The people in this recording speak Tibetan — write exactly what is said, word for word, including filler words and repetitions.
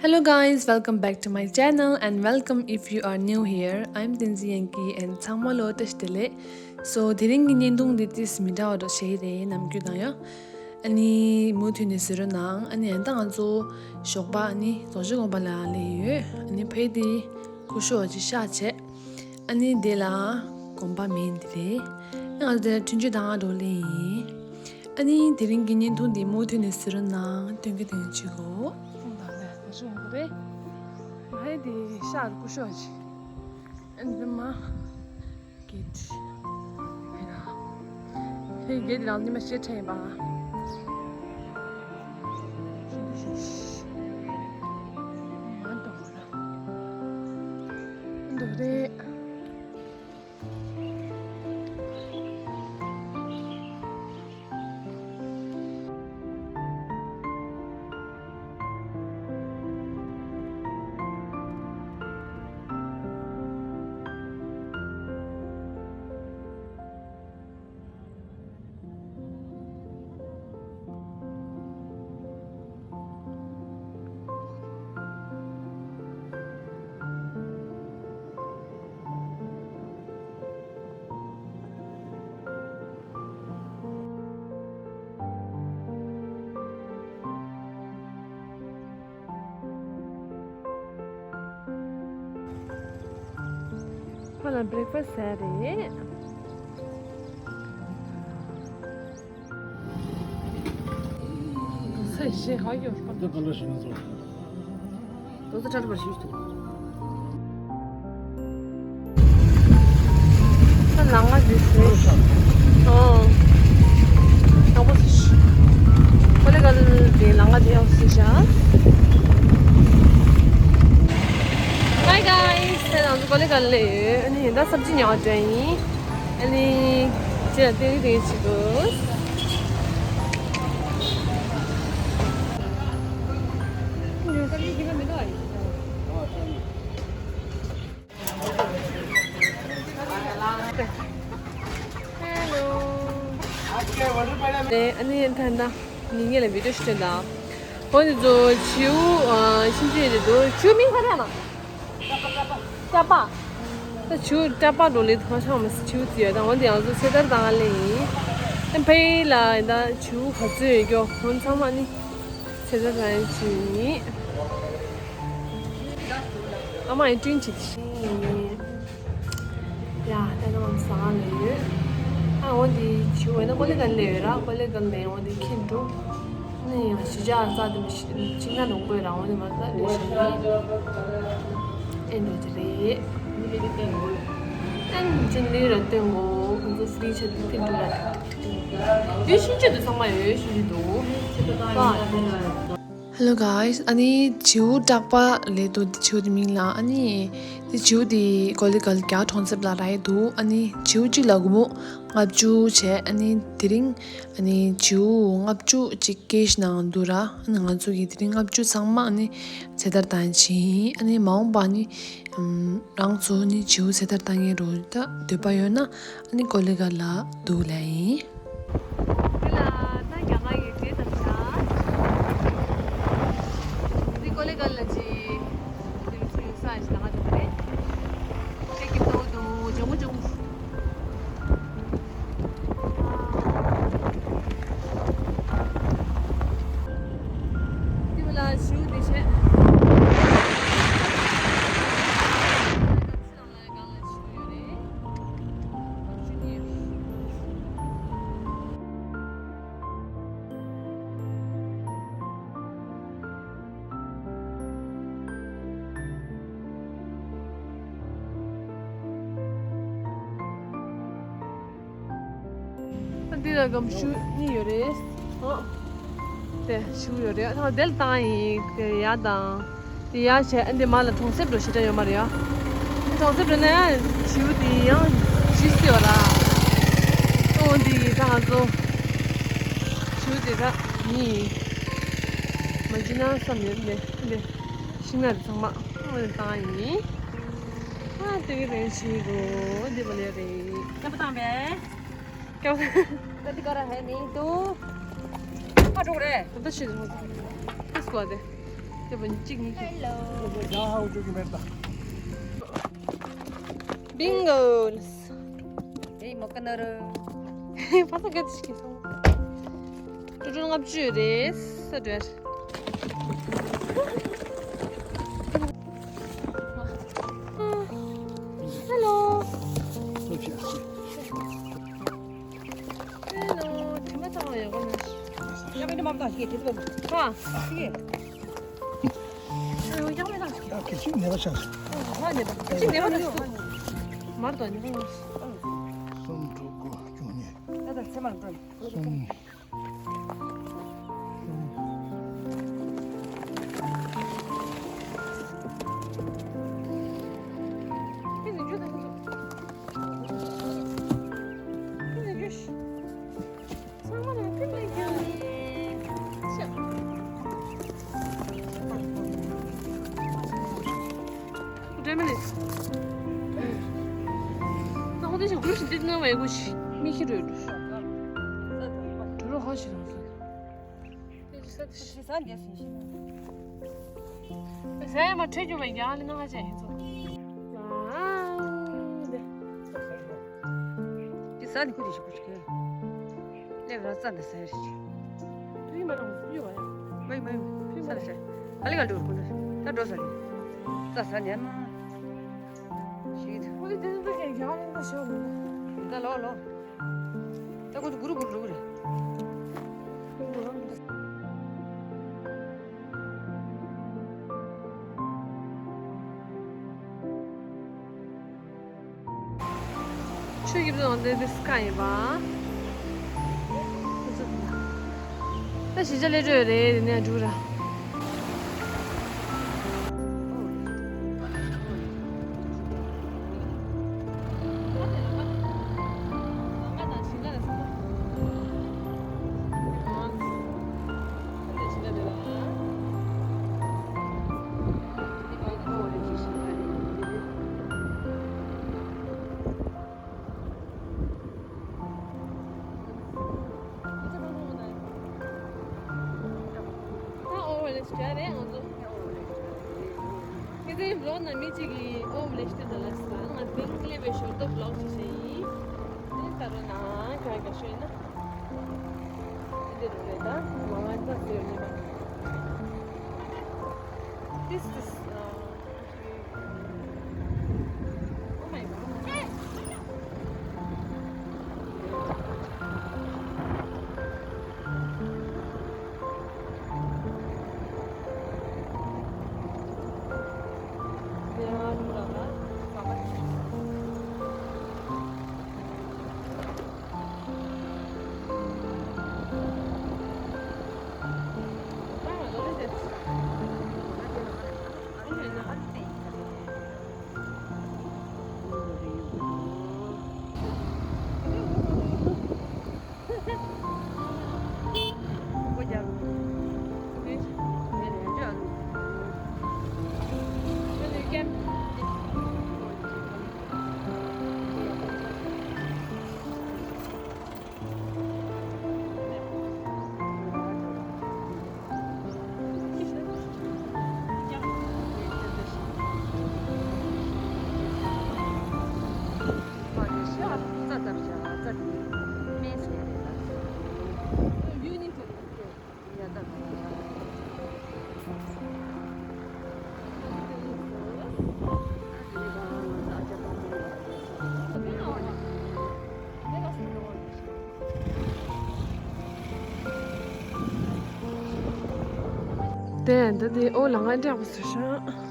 Hello guys, welcome back to my channel and welcome if you are new here. I'm Tenzin Yanki and ཚང་མ་ལ་བཀྲ་ཤིས་བདེ་ལེགས། So དེ་རིང་གི་བརྙན་ཐུང་འདི་ཏིས་མི་འདྲ་བ་འདྲ་བོ་ཞིག་རེད། ནམ་རྒྱུན་དང་ཡང་། ཨ་ནི་མུ་མཐུད་ནས་གཟིགས་རོགས་གནང་། ཨ་ནི་ཡང་ད་ང་ཚོ་ཞོགས་པ་ཨ་ནི་རྡོ་རྗེ་དགོན་པ་ལ་སླེབས་ཡོད། ཨ་ནི་ཕ་གི་དེ་སྐུ་ཞབས་ཅིག་གཤགས་བྱས། ཨ་ནི་དེ་ལ་དགོན་པ་མིང་འདི་རེད། ཨ་ང་ཚོ་དེ་ལ་འཕྲིན་བཅོལ་བཏང་འགྲོ་ལེ་ཡིན། ཨ་ནི་དེ་རིང་གི་བརྙན་ཐུང་འདི་མུ་མཐུད་ནས་གཟིགས་རོགས་གནང་། སྟོན་གི་སྟོན་གི་བྱེད་གོ། ཁོང་དང་ནས་ད་ཤོག་གོ་རེད། ང་ཧེ་དེ་ཤར་སྐུ་ཞབས་ཅིག་ཨ་ནི་མ་གེད་ཧེ་ན་ཧེ་གེད་ལ་ནི་མ་ཤེས་ཁྲེན་པ་ཤེས་ཤེས་ཤེས་མ་འདོག་ར་འདོག་རེད། ཁོ་ལ་བྷི་རེག་ཕ་སི་ཟས་རེད། ས་ཞེ་ཧ་ཡོད་པ། ད་ག་ལ་ཞིག་ན་ཚོ། དོ་ཚོ་ཁྲ་ཁྲ་བར་ཞུས་ཏེ། ད་ལང་ང་ཟེར་ཟེར། ཨོ། དང་པོ་ཟེར། ཀོ་ལེ་གལ་དེ་ལང་ང་དེ་ཡང་ཟེར་བྱ། Hi guys, ད་ང་ཚོ་ཀོ་ལེ་གལ་ལ་ཡོད། ཨ་ནི་ད་སབ་ཇི་ཉོ་བ་འགྲོ་ཡིན། ཨ་ནི་ཅི་ལ་ཏེ་རི་ཏེ་རི་བྱེད་དགོས། ཨ་ནི་ད་ད་ངེད་ལ་བི་ཌིའོ་ཞིག་སྟོན་དང་། འོ་འདི་ཚོ་བྱིའུ་ཨ་ཤིང་ཆུ་ཡོད་འདུག་བྱིའུ་མིང་ག་རེ་ཡིན་ན། ཀྲ་པ། ད་བྱིའུ་ཀྲ་པ་འགྲོ་ལེ་ཐོག་ཆང་མ་བྱིའུ་ཙི་ཡོད་དང་། འོ་འདི་ང་ཚོ་ཚེ་ཐར་བཏང་ལེ་ཡིན། ཨ་ཕ་ཡི་ལ་ད་བྱིའུ་ག་ཚོད་ཡོད་ཀྱོ་འོ་ཚང་མ་ནི་ཚེ་ཐར་བཏང་ཡིན་ཅི་ཡིན། ཨ་མ་ཡི་བསྐྲུན་བྱེད་ཀྱི་ཡིན། ཡ་ད་ནང་ཟ་ལེ་ཡོད། ཨ་འོ་འདི་བྱིའུ་འོ་ན་ཀོ་ལེ་གལ་ལེ་ཡོད་ར། ཀོ་ལེ་གལ་ནས་འོ་འདི་ཁྱེར་འགྲོ། ནི་ཡང་ཞི་ཅག་རྩ་དེ་མི་ཤི་ཅིག་ན་ནོང་པོའི་རང་འོ་ནི་མ་ད་ལེ་ཤི་ནི་ཨེ་འདྲ་ཅི་རེད། ཨན་ཅི་ནི་ར་སྟོན་གོ་ཁོང་ཚོ་ཧྥི་རི་ཆ་དེ་ཕི་འདུག་ལ། དེ་ཤིང་ཆུ་དེ་ཚང་མ་ཡོད་ཤིང་ཆུ་འདུག་པ། Hello guys, ཨ་ནི་བྱིའུ་ཀྲག་པ་ལེ་དུ་བྱིའུ་དེ་མིང་ལ། ཨ་ནི་དེ་བྱིའུ་དེ་ཀོ་ལི་གལ་རྒྱ་གྲོང་གསེབ་ལ་རག་འདུག་ཨ་ནི་བྱིའུ་གཅིག་ལ་སྒོར་མོ་ལྔ་བཅུ་བྱས། ཨ་ནི་དེ་རིང་ཨ་ནི་བྱིའུ་ལྔ་བཅུ་ཅིག་ཀེཤ་ནང་འདུག་ར། ཨ་ནི་ང་ཚོ་གི་དེ་རིང་ལྔ་བཅུ་ཚང་མ་ཨ་ནི་ཚེ་ཐར་བཏང་ཕྱིན། ཨ་ནི་མ་འོངས་པ་ནི་ཨམ་རང་ཚོ་ནི་བྱིའུ་ཚེ་ཐར་བཏང་མཁན་རོ་ད་འདོད་པ་ཡོད་ན་ཨ་ནི་ཀོ་ལི་གལ་ལ་འདུག་ལ་ཡིན། དེ་ལ་ད་རྒྱ་གར་གྱི་རྗེས་དང་ཆ། འདི་ཀོ་ལི་གལ་ལ་ཅི། འདི་ཚོ་ཡོད་ས་ཞིག་ད་ང་འདོད་པ་རེད། ཁྱེད་ཀྱི་ཏོ་དུ་ཇོ་མོ་ཇོ་མོ། འདི་བ་ལ་བྱིའུ་འདི་བྱས། འདི་ལ་སྒམ་ཤུ་གཉིས་ཡོད་རེད། ཨོ། དེ་ཤུ་ཡོད་རེད། ཐང་དེ་ལ་བཏང་ཡིན། དེ་ཡ་དང་། དེ་ཡ་བྱས། ཨ་འདི་མ་ལ་གྲོང་གསེབ་འགྲོ་ཞེ་དྲག་ཡོད་མ་རེད་ཡ། གྲོང་གསེབ་འགྲོ་ན་ཡ་ཤུ་དེ་ཡང་ཇི་སི་ཡོད་ར། ཨོ་འདི་ད་ང་ཚོ་ཤུ་དེ་ད་ཡིན། མ་ཇི་ན་བསམ་ཡོད་འདི་འདི། ཤིང་ནགས་ཚང་མ་ཨོ་འདི་བཏང་ཡིན། ཨ་དེ་གི་རེན་ཞིག་འདི་མ་ལས་རེད། ཁྱབ་བཏང་བས། ཀྱང་། ད་འདི་ག་ར་ཧེ་ནི་དུ། ཨ་འགྲོ་རེད། ད་ཤི་འགྲོ། ཨ་སྐོར་དེ། དེ་བ་གཅིག་གཉིས། ཧེ་ལོ། ཡང་ཧ་འུ་ཅོ་གི་མེད་ད། བིང་གོ། ཨེ་མོ་ཀ་ན་རུ། ཕ་ས་ག་དེ་ཞིག་གི་སོང་། ཀྲུ་ཀྲུ་ལྔ་བཅུ་རེད་ས་འདྲ། ཧེ་ལོ། ཧེ་ལོ། དྲི་མ་བཏང་བ་ཡག་པོ་མ་རེད། ཡག་པོ་འདི་མ་བཏང་ཞིག་དྲི་མ་བཏང་། ཧ། ཞིག་ཨ་ཡོ་ཡག་པོ་བཏང་ཞིག་ཡག་གི་ཅིག་ནད་པ་ཆགས་སོང་། ཧ་ནད་པ་ཅིག་ནད་པ་ཆགས་སོང་། མར་དང་ནད་པ་ཆགས་སོང་། གསུམ་དྲུག་དགུ་བཅུ་གཉིས། ད་ད་ཚེ་མང་དྲོ། གསུམ། འདྲ་མི་ནི། ད་ཁོ་དེ་ཞིག་གུ་རུ་ཞིག་འདི་ནང་བའི་གུ་ཞིག་མི་ཤི་རོས་རོས། འགྲོ་རོགས་ཧ་ཞིག་རང་སོ། དེ་ས་འདི་སུ་ཞིག་ཟས་མ་འཕྲད་རྒྱུ་བའི་རྒྱང་ལི་ནང་ཧ་ཅང་ཡིན་ཚོ། ཝའོ། དེ་ས་ནི་ཁུ་དེ་ཞིག་གུ་ཞིག་གི། ལེབ་ར་རྩ་འདི་ཟེར་ཞིག་དུས་མ་རང་སུ་ཡོད་བ་ཡ། མ་ཡིན་མ་ཡིན། ས་ལ་ཤ། ཨ་ལི་ག་འགྲོ་ཁོ་ན། ད་འགྲོ་ས་རེད། རྩ་ཟ་ཉན་ན། ཞིག་ཁོ་ལི་དེ་ཚོ་ད་ཀྱང་རྒྱང་ལི་ན་ཤོག་མི་ད་ལོ་ལོ། ད་ཁོ་ཚོ་གུ་རུ་གུ་རུ་རེད། ཆུ་ཡིབ་ནང་དེ་དེ་སྐ་ཡིན་པ། ད་གཞིས་ཆགས་སླེབས་འགྲོ་ཡོད་རེད། དེ་ནས་འགྲོ་ར། ད་ཨོ་ཝེ་ལེ་ཞིག་རེད་ང་ཚོ། ཁྱེད་ཚོའི་བློག་ན་མི་གཅིག་གིས་ཨོ་ཝེ་ལེ་ཞིག་སྟོན་དང་ལབ་སོང་། ང་དེ་རིང་སླེབས་པའི་ཞོར་དུ་བློག་ཅིག་བྱས་ཡིན། དེ་ལྟ་རོགས་གནང་། ག་ག་ཤོད་ན། འདི་འདྲ་རེད་ད། ང་ང་ཚོ་ཟེར་ཉི་མ། This is, uh, དེ་འདི་དེ་ཨོ་ལ་ང་འདྲ་བ་སུ་ཤང་།